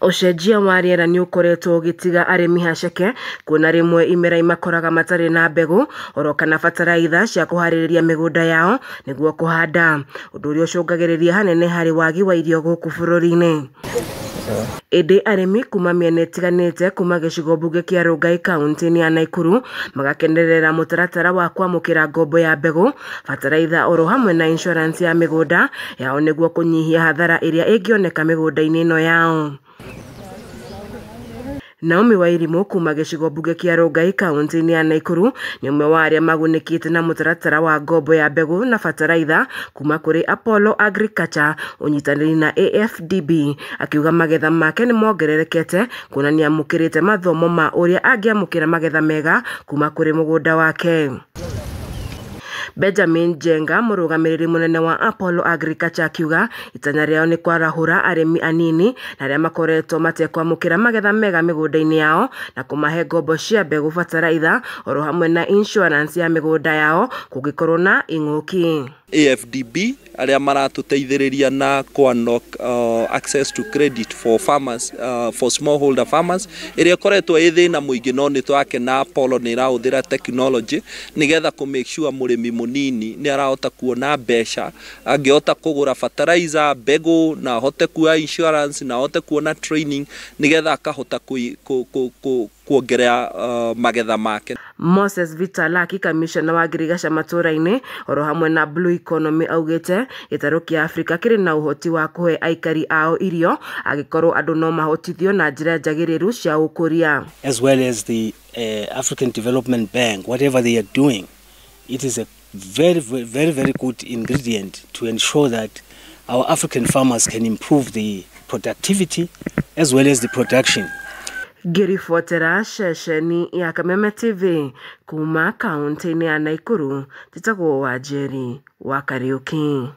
Ũcenjia wa rĩera nĩ ũkoretwo ũgĩtiga arĩmi haceke kuona rĩmwe imera imakoraga matarĩ na mbegũ oro kana bataraitha cia kũharĩrĩria mĩgũnda yao nĩguo kũhanda, ũndũ ũrĩa ũcũngagĩrĩria hanene harĩ wagi wa irio gũkũ bũrũri-inĩ. Ĩndĩ arĩmi kuma mĩena ĩtiganĩte kuma gĩcigo mbunge kĩa Rongai kaunti-inĩ ya Nakuru magakenerera mũtaratara wa kwamũkĩra ngombo ya mbegũ, bataraitha oro hamwe na insurance ya mĩgũnda yao nĩguo kũnyihia hathara ĩrĩa ĩngĩoneka mĩgũnda-inĩ ĩno yao. Naomi Wairimu kuma gĩcigo mbunge kĩa Rongai kaunti-inĩ ya Nakuru nĩ ũmwe wa arĩa magunĩkĩte na mũtaratara wa ngombo ya mbegũ na bataraitha kuma kũrĩ Apollo Agriculture ũnyitanĩri na AFDB, akiuga magetha make nĩ mongererekete kuona nĩamũkĩrĩte mathomo ma ũrĩa angĩamũkĩra magetha mega kuma kũrĩ mũgũnda wake. Benjamin Njenga mũrũgamĩrĩri mũnene wa Apollo Agriculture akiuga itanya rĩao nĩ kwarahũra arĩmi anini na arĩa makoretwo matekwamũkĩra magetha mega mĩgũnda-inĩ yao na kũmahe ngombo cia mbegũ, bataraitha oro hamwe na insurance ya mĩgũnda yao kũngĩkorwo na ing'ũki. AFDB arĩa maratũteithĩrĩria na kũ-unlock access to credit for farmers, for smallholder farmers ĩrĩa ĩkoretwo ĩ thĩna mũingĩ, no nĩ twakena Apollo nĩ ĩrahũthĩra technology nĩgetha kũ make sure mũrĩmi mũnini nĩ arahota kuona mbeca, angĩhota kũgũra fertilizer, mbegũ, na ahote kuoya insurance, na ahote kuona training nĩgetha akahota kuongerera magetha make. Moses Vitalaki kamishna wa ngirigaca matũra-inĩ oro hamwe na Blue Economy augĩte gĩtarũ kĩa Afrika kĩrĩ na ũhoti wa kũhe aikari ao irio angĩkorwo andũ no mahotithio na njĩra njagĩrĩru cia ũkũria. As well as the African Development Bank, whatever they are doing, it is a very, very, very good ingredient to ensure that our African farmers can improve the productivity as well as the production. Ngĩribotera ceceni ya Kameme TV kuma kaunti-inĩ ya Nakuru, njĩtagwo Wanjeri wa Kariuki.